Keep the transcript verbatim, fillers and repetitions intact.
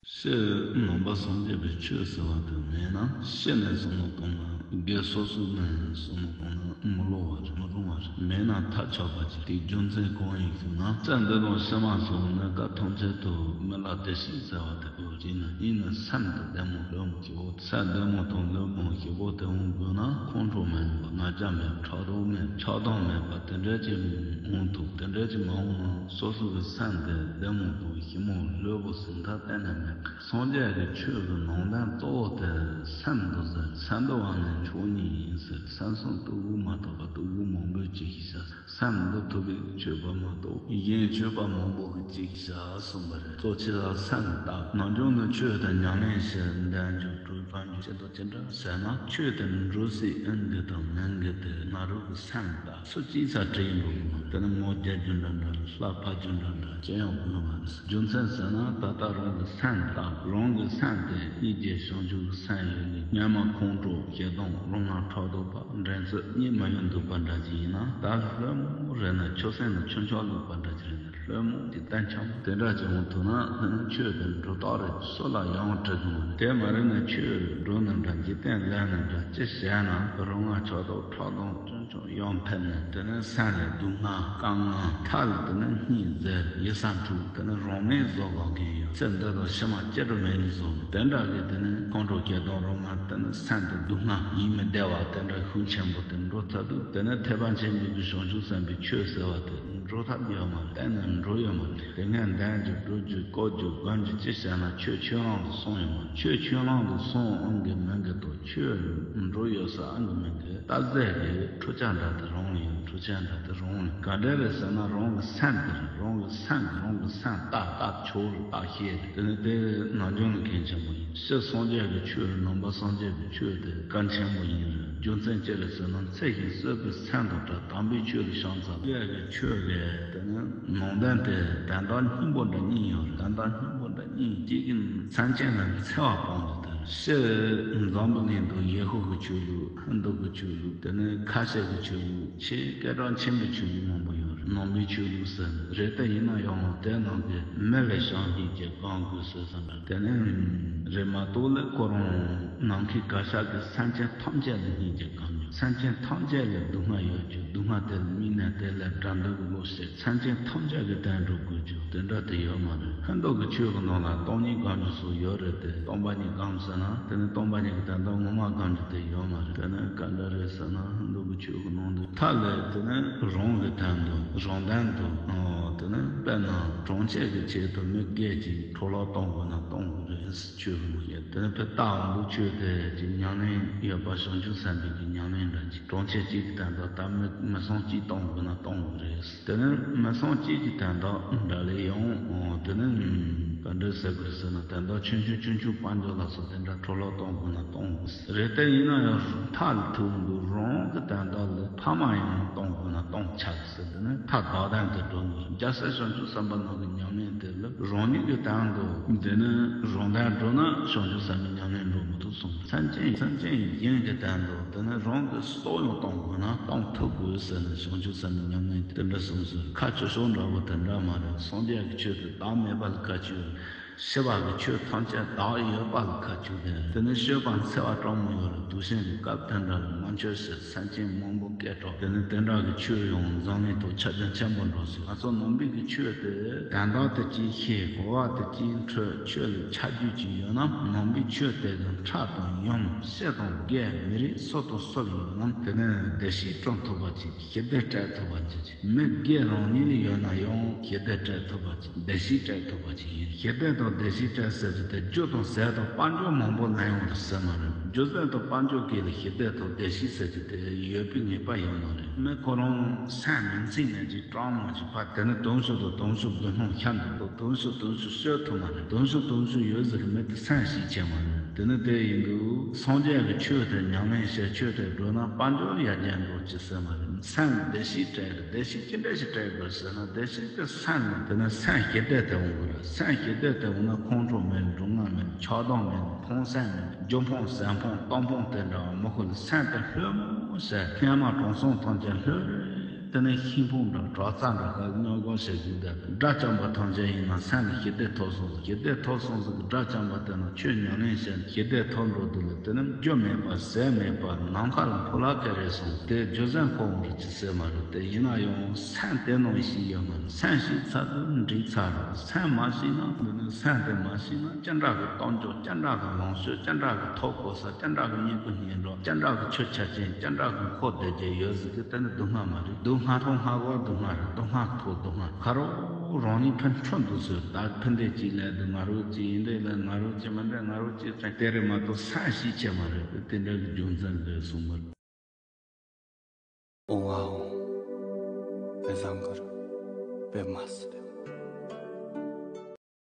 སྤྱིར་ནང་པ་སངས་རྒྱས་པའི་ཆོས་ཟེར་བ་དེ་མེད་ན་ཤི་ནས་བསམ་བློ་བཏང་ན། སྒེར་སོ་སོའི་ནང་བསམ་བློ་བཏང་ན་མི་སླུ་བ་རེད། མི་རུང་བ་རེད། མེད་ན་ཐབས་ཆག་པ་ཅིག་དེའི་རྒྱུ་མཚན་གང་ཡིན་ཞུ་ན། སྤྱིར་འདི་དང་ཕྱི་མ་སོགས་གནས་སྐབས་ཐམས་ཅད་དུ་མི་ལ་བདེ་སྐྱིད་ཟེར་བ་དེ་ཡོད་ཅིག་ན། ཡིན་ན་སེམས་དེ་བདེ་མོ་ལྷོད་མོ་ཞིག་འོ། སེམས་བདེ་མོ་དང་ལྷོད་མོ་ཞིག་འོ་དེ་འོང་དགོས་ན་ཁོང་ཁྲོ་མེད་པ། ང་རྒྱལ་མེད་པ། ཕྲག་དོག་མེད་པ། ཆགས་སྡང་མེད་པ། དེ་འདྲ་ཅིག་འོང་ཐུབ། དེ་འདྲ་ཅིག་མ་འོང་ན་སོ་སོ་གི་སེམས་དེ་བདེ་མོ་དང་ཞི་མོ་ལྷོད་པོ་ཟེར་ཐབས་གཏན་ནས་མེད། སངས་རྒྱས་ཀྱི་ཆོས་ཀྱི་ནང་དོན་གཙོ་བོ་དེ་སེམས་འདུལ་ཟེར། སེམས་འདུལ་བ་ནི་མཆོག་ཉིད་ཡིན་ཟེར། སེམས་སྲུང་སྡུག་གུ་མ་གཏོགས་པ་སྡུག་གུ་མང་པོས་ཅི་ཞིག་བྱ། སེམས་འདུལ་ཐུབ་པའི་ཆོས་པ་མ་གཏོགས་གཞན་ཆོས་པ་མང་པོ་གིས་ཅི་ཞིག་བྱ་གསུངས་པ་རེད། གཙོ་ཆེ་ལ་སེམས་བརྟག། ནམ་རྒྱུན་ནི་ཆོས་དེ་ཉམས་ལེན་བྱེད། འདོན་རྒྱུ་སྒྲུབ་པ་རྒྱུ་ཆེད་དུ་ཅི་འདྲ་ཟེར་ན། ཆོས་དེ་འགྲོ་སའི་དབྱིངས་དེ་དང་མིང་གི་དེ་ང་རང་གི་སེམས་བརྟག། སུ་གཅིག་ས་བྲིས་འགྲོ་གི་མ་རེད། དེ་ནི་མོ་རྒྱལ་རྒྱུ་འདྲ་འདྲ། ལྷ་ཕབ་རྒྱུ་འདྲ་འདྲ་ཅི་ཡང་དགོས་མ་རེད། རྒྱུ་མཚན་ཟེར་ན་ད་ལྟ་རང་གི་སེམས་བརྟག། རང་གི་སེམས་དེ་སྙིང་རྗེ་བྱང་ཆུབ་ཀྱི་སེམས་ཡོད་ནི། སྔོན་མ་ཁོང་ཁྲོ་ཞེ་སྡང་རུང་ང་ཕྲག་དོག་པ་འགྲན་རྩོད་གཉིས་མ་ཡོང་འདུག་པ་འདྲ་ཅིག་ཡིན་ན། ད་ལྷོད་མོ་རེད་ན་ཆུ་སྲིན་ནི་ཆུ་མཆོག་ལུག་པ་འདྲ་ཅིག་རེད་ན། ལྷོད་མོ་གི་གཏན་འཁྱམས་དེ་འདྲ་ཅིག་འོང་ཐུབ་ན་ཆོས་དེ་འགྲོ་རྟགས་རེད། སུ་ལ་ཡང་འགྲིག་གི་མ་རེད། དེ་མ་རེད་ན་ཆོས་འགྲོ་ནི་འདྲ། འཇིག་རྟེན་ལས་ནི་འདྲ། ཅི་བྱས་ན་རུང་ང་ཕྲག་དོག་ཕྲག་དོག་ཡང་ཕན་ནས། དེ་ནི་སེམས་ལ་སྡུག་བསྔལ་དཀའ་ངལ། མཐའ་ལ་དེ་ནི་སྙིང་རྗེ་ཡིད་སེམས་འཁྲུག། དེ་ནི་རང་མེད་བཟོ་དགོས་མཁན་ཡོད། ཚེ་འདི་དང་ཕྱི་མ་སྐྱིད་སྡུག་མེད་ནས་བཟོ་ནས། དེ་འདྲ་གི་དེ་ནི་ཁོང་ཁྲོ་ཞེ་སྡང་རུང་ང་དེ་ནི་སེམས་དེ་སྡུག་བསྔལ་ཡིད་མི་བདེ་བ་དེ་འདྲ་ཤུགས་ཆེན་པོ་དེ་འགྲོ་ཚར་དུས། དེ་ནི་ཐེག་པ་ཆེན་པོའི་གི་བྱང་ཆུབ་སེམས་དཔའི་ཆོས་ཟེར་བ་དེ་འགྲོ་ཐབས་ཡོད་མ་རེད། གཏན་ནས་འགྲོ་ཡོད་མ་རེད། དེ་སྔ་འདོན་རྒྱུ་སྒྲུབ་རྒྱུ་བཀོལ་རྒྱུ་སྒོམ་རྒྱུ་ཅི་བྱས་ན་ཆོས་ཆོས་ལམ་དུ་སོང་ཡོད་མ་རེད། ཆོས་ཆོས་ལམ་དུ་སོང་ཨང་གི་མིང་གི་དོ། ཆོས་འགྲོ་ཡོད་ས་ཨང་གི་མིང་གི་རྟ་ཟེར་གི་འཕྲུལ་ཆས་འདྲ་དེ་རང་ལ་ཡོད། འཕྲུལ་ཆས་འདྲ་དེ་རང་ལ་ག་འདྲ་རེད་ཟེར་ན། རང་གི་སེམས་དེ་རེད། རང་གི་སེམས་ཀྱིས་རང་གི་སེམས་བརྟག། བརྟག་ཆོག་རེད། བརྟག་ཤེས་རེད། དེ་ནི་དེ་ནམ་རྒྱུན་ལ་གལ་ཆེན་པོ་ཡིན། སྤྱིར་སངས་རྒྱས་ཀྱི་ཆོས་ནང་པ་སངས་རྒྱས་ཀྱི་ཆོས་དེ་གལ་ཆེན་པོ་ཡིན་རེད། རྒྱུ་མཚན་ཅི་རེད་ཟེར་ན། ཚེ་ཞིང་གསོས་པའི་སེམས་དང་བྲལ་དམ་པའི་ཆོས་ལ་བྱང་ཙམ། སངས་རྒྱས་ཀྱི་ཆོས་ཀྱི་དེ་ནི་ནང་དོན་དེ་དོན་དག་སྙིང་པོ་འདྲ་གཉིས་ཡོད་རེད། དོན་དག་སྙིང་པོ་འདྲ་གཉིས། གཅིག་གིས་སེམས་ཅན་ལ་འཚེ་བ་སྤོང་རྒྱུ་དེ་རེད། སྤྱིར་འཛམ་བུ་གླིང་དུ་ཡེ་ཧུ་གི་ཆོས་ལུགས། ཧིན་དུ་གི་ཆོས་ལུགས། དེ་ནི་ཁ་ཆེ་གི་ཆོས་ལུགས། ཆེས་སྐད་གྲགས་ཆེན་པོའི་ཆོས་ལུགས་མང་པོ་ཡོད་རེད། ནང་པའི་ཆོས་ལུགས་ཟེར་རེད། དེ་ཡིན་ན་ཡང་དེ་ནང་གི་མི་ལ་བྱམས་སྙིང་རྗེ་སྒོམ་དགོས་ཟེར་བསམ་པ། དེ་ནི་རེད་མ་གཏོགས་ལས་ཁོ་རང་ནམ་མཁའི་གར་ཞ་གི་སེམས་ཅན་ཐམས་ཅད་ལ་སྙིང་རྗེ་སྒོམ་རྒྱུ། སེམས་ཅན་ཐམས་ཅད་ལ་སྡུག་བསྔལ་ཡོད་རྒྱུ། སྡུག་བསྔལ་དེ་ལ་དམིགས་ནས་དེ་ལ་དགྲ་འདུལ་གྱི་བློ་བྱེད། སེམས་ཅན་ཐམས་ཅད་ཀྱི་དོན་སྒྲུབ་དགོས་རྒྱུ་དེ་འདྲ་དེ་ཡོད་མ་རེད། ཧིན་དུ་གི་ཆོས་ཀྱི་ནང་ལ་སྟོང་ཉིད་སྒོམ་རྒྱུ་སོགས་ཡོད་རེད་དེ། སྟོང་པ་ཉིད་སྒོམ་ཟེར་ན་དེ་ནི་སྟོང་པ་ཉིད་ཀྱི་དོན་དག་ངོ་མ་སྒོམ་རྒྱུ་དེ་ཡོད་མ་རེད། དེ་ནི་ག་འདྲ་རེད་ཟེར་ན། ཧིན་དུ་གི་ཆོས་ཀྱི་ནང་དུ་མཐའ་ལས་དེ་ནི་རང་གི་དོན་དུ་རང་དོན་དུ། ཨོ། དེ་ནི་དཔེར་ན་གྲོང་ཁྱེར་གྱི་ཆེད་དུ་མི་སྒེར་གྱིས་འཕྲོ་བརླག་གཏོང་དགོས་ན་གཏོང་དགོས་རེད། ཆོས་ཀྱི་ནང་ཡོད། དེ་ནི་དཔེ་ལྟ་འོང་དུས་ཆོས་དེ་ཀྱི་ཉམས་ལེན་ཡོད་པ། བྱང་ཆུབ་སེམས་དཔའི་གི་ཉམས་ལེན་འདྲ་ཅིག་གྲོང་ཁྱེར་གཅིག་གི་དོན་དུ་ད་མི་མི་ཚང་གཅིག་གཏོང་དགོས་ན་གཏོང་དགོས་རེད། དེ་ནི་མི་ཚང་གཅིག་གི་དོན་དག་འདྲ་ལས་ཡང་། ཨོ། དེ་ནི་ག་འདྲ་ཟེར་དགོས་ཟེར་ན། དོན་དག་ཆུང་ཆུང་ཆུང་ཆུང་དཔལ་འབྱོར་ལ་སོགས་དེ་འདྲ་འཕྲོ་བརླག་གཏོང་དགོས་ན་གཏོང་དགོས་རེད། དེ་ཡིན་ན་ཡང་མཐའ་ལ་ཐུག་འདུག་རང་གི་དོན་དག་ལ་ཕ་མ་ཡང་གཏོང་དགོས་ན་གཏོང་ཆགས་ཟེར། དེ་ནི་མཐའ་དག་དོན་དུ་འགྲོ་འདུག་རྒྱལ་སྲས་བྱང་ཆུབ་སེམས་དཔའ་རྣམས་ཀྱི་ཉམས་ལེན་དེ་ལ་རང་ཉིད་ཀྱི་དོན་དུ། དེ་ནི་རང་དོན་འགྲུབ་ན་བྱང་ཆུབ་སེམས་དཔའི་ཉམས་ལེན་འགྲུབ་མི་ཐུབ་གསུངས། སེམས་ཅན་སེམས་ཅན་གཞན་གྱི་དོན་དུ། དེ་ནི་རང་གི་སྲོག་ཡང་གཏོང་དགོས་ན་གཏོང་ཐུབ་དགོས་ཟེར་ནས་བྱང་ཆུབ་སེམས་དཔའི་ཉམས་ལེན་དེ་འདྲ་གསུངས་ཟེར། ཁ་ཆེ་ཤོས་འདྲ་བོ་དེ་འདྲ་མ་རེད། སངས་རྒྱས་ཀྱི་ཆོས་དེ་བདག་མེད་པ་ལ་ཁ་ཆེ། ཤི་བ་གི་ཆོས་ཐམས་ཅད་བདག་ཡོད་པ་ལ་ཁ་ཆེ་དེ། དེ་ནི་སྤྱོད་པ་འཚེ་བ་དྲང་མོ་ཡོད་རེད། དུག་ཤིང་གི་སྐབས་དེ་འདྲ་ལ་མ་ཆོས་ཟེར། སེམས་ཅན་མང་པོ་སྐད་གྲགས། དེ་ནི་དེ་འདྲ་གི་ཆོས་ཡང་འཛམ་གླིང་ཐོག་ཁྱབ་རྒྱ་ཆེན་པོ་འགྲོ་སྲིད། ང་ཚོ་ནང་པའི་གི་ཆོས་དེ་དོན་དག་དེ་གཅིག་ཤེས། གོ་བ་དེ་གཅིག་འཕྲོད། ཆོས་ལ་ཆ་རྒྱུས་ཅིག་ཡོད་ན། ནང་པའི་ཆོས་དེ་གི་ཁྲག་དང་ཡུམ། སྲས་དང་རྒན། མི་རིགས་སུ་དང་སུ་ལ་ཡོད་ན་དེ་ནི་བདེ་སྐྱིད་བསྐྲུན་ཐུབ་པ་ཅིག་ཞི་བདེ་སྤྲད་ཐུབ་པ་ཅིག་མི་སྒེར་རང་ཉིད་ལ་ཡོད་ན་ཡང་ཞི་བདེ་སྤྲད་ཐུབ་པ་ཅིག་བདེ་སྐྱིད་སྤྲད་ཐུབ་པ་ཅིག་ཡིན། ཞི་བདེ་དང་བདེ་སྐྱིད་སྤྲད་ཟེར་རྒྱུ་དེ་རྒྱུ་དང་ཟས་དང་དཔལ་འབྱོར་མང་པོ་ལེན་ཡོང་དུ་ཟེར་མ་རེད། རྒྱུ་ཟས་དང་དཔལ་འབྱོར་གྱིས་ལ་ཞི་བདེ་དང་བདེ་སྐྱིད་ཟེར་རྒྱུ་དེ་ཡོད་པའི་ངེས་པ་ཡོད་མ་རེད། མི་ཁོ་རང་སེམས་མི་འཚིག་ནས་ཅིག་སྤྲང་མོ་ཅིག་ཕ་དེ་ནི་དུང་ཕྱུར་དང་དུང་ཕྱུར་དགུ་སྣང་ཤར་འདུག་གོ་དུང་ཕྱུར་དུང་ཕྱུར་ཤོད་ཐུབ་མ་རེད། དུང་ཕྱུར་དུང་ཕྱུར་ཡོད་ཟེར་གི་མི་དེ་སེམས་ཤེས་ཆེ་མ་རེད། དེ་ནི་དེ་ཡིན་དུས་སངས་རྒྱས་ཀྱི་ཆོས་དེ་ཉམས་ལེན་བྱེད། ཆོས་དེ་སྒྲུབ་ན་དཔལ་འབྱོར་ཡར་རྒྱས་འགྲོ་ཅི་ཟེར་མ་རེད། སེམས་བདེ་སྐྱིད་སྤྲད་གི་བདེ་སྐྱིད་ཅི་འདྲ་ཞིག་སྤྲད་དགོས་ཟེར་ན། བདེ་སྐྱིད་དེ་སེམས་ལ། དེ་ནི་སེམས་ཞི་བདེ་དེ་འོང་གི་རེད། སེམས་ཞི་བདེ་དེ་འོང་ན་ཁོང་ཁྲོ་མེད། སྡུག་བསྔལ་མེད། ཆགས་སྡང་མེད། ཕངས་སེམས་མེད། རྒྱུ་ཕངས་ཟས་ཕངས་གཏམ་ཕངས་དེ་འདྲ་བ་མི་ཁོ་ལ། སེམས་དེ་ལྷོད་མོ་ཟེར། སྔོན་མ་དྲང་སྲོང་ཐམས་ཅད་ལྷོད་རེ། དེ་ནས་ཤིང་ཕུང་འདྲ་གྲོག་རྩ་འདྲ་ཁ་སྨྱོ་སྒོ་བྱེད་ཀྱི་འདུག་དགྲ་བཅོམ་པ་ཐམས་ཅད་ཡིན་ན་སེམས་ལ་ཞི་བདེ་ཐོབ་སོང་ཟེར། ཞི་བདེ་ཐོབ་སོང་ཟེར་གི་དགྲ་བཅོམ་པ་དེ་ན་ཆོས་ཉམས་ལེན་བྱས་ནས་ཞི་བདེ་ཐོབ་འགྲོ་དུས་ལ་དེ་ནི་རྒྱུ་མེད་པ་ཟས་མེད་པ་ནམ་མཁའ་ལ་འཕུར་ལ་ཁད་རེད་སོང་། དེ་རྒྱུ་མཚན་ཕོ་བོ་རུ་ཅི་ཟེར་མ་རེད། དེ་ཡིན་ན་ཡང་སེམས་དེ་ནང་ཞིག་ཡོད་མ་རེད། སེམས་ཞིག་ཚར་དུས་འགྲིག་ཚར་རེད། སེམས་མ་ཞིག་ན་འདི་ནི་སེམས་དེ་མ་ཞིག་ན་ཅི་འདྲ་གི་གཏམ་རྒྱུད། ཅི་འདྲ་གི་ལོངས་སྤྱོད། ཅི་འདྲ་གི་ཐོབ་གོ་ས། ཅི་འདྲ་གི་སྙིང་པོ་སྙིང་རོ། ཅི་འདྲ་གི་ཆོས་ཆ་ཅན། ཅི་འདྲ་གི་འཁོར་སྡེ་བརྒྱད་ཡོད་ཟིག་གི་དེ་ནི་སྡུག་བསྔལ་མ་རེད། སྡུག་བསྔལ་ཐོག་སྔ་བོ་སྡུག་བསྔལ་རེད། སྡུག་བསྔལ་ཐོག་སྡུག་བསྔལ། ཁ་རོག་རང་ཉིད་ཕན་འཕྲོད་འདུག་ཟེར། ད་ཕན་བདེ་གཅིག་ལས་འདུག་ང་རོ་གཅིག་ཡིན་འདྲ་ལ་ང་རོ་གཅིག་མིན་འདྲ་ང་རོ་གཅིག་ཙམ་དེ་རེད་མ་གཏོགས་སེམས་ཞིག་ཆེ་མ་རེད། དེ་འདྲ་གི་རྒྱུ་མཚན་ལས་གསུངས་པ་རེད། ཨོ་ཨོ། བེ་བཟང་གུར། བེ་མ་སི་ཏེ།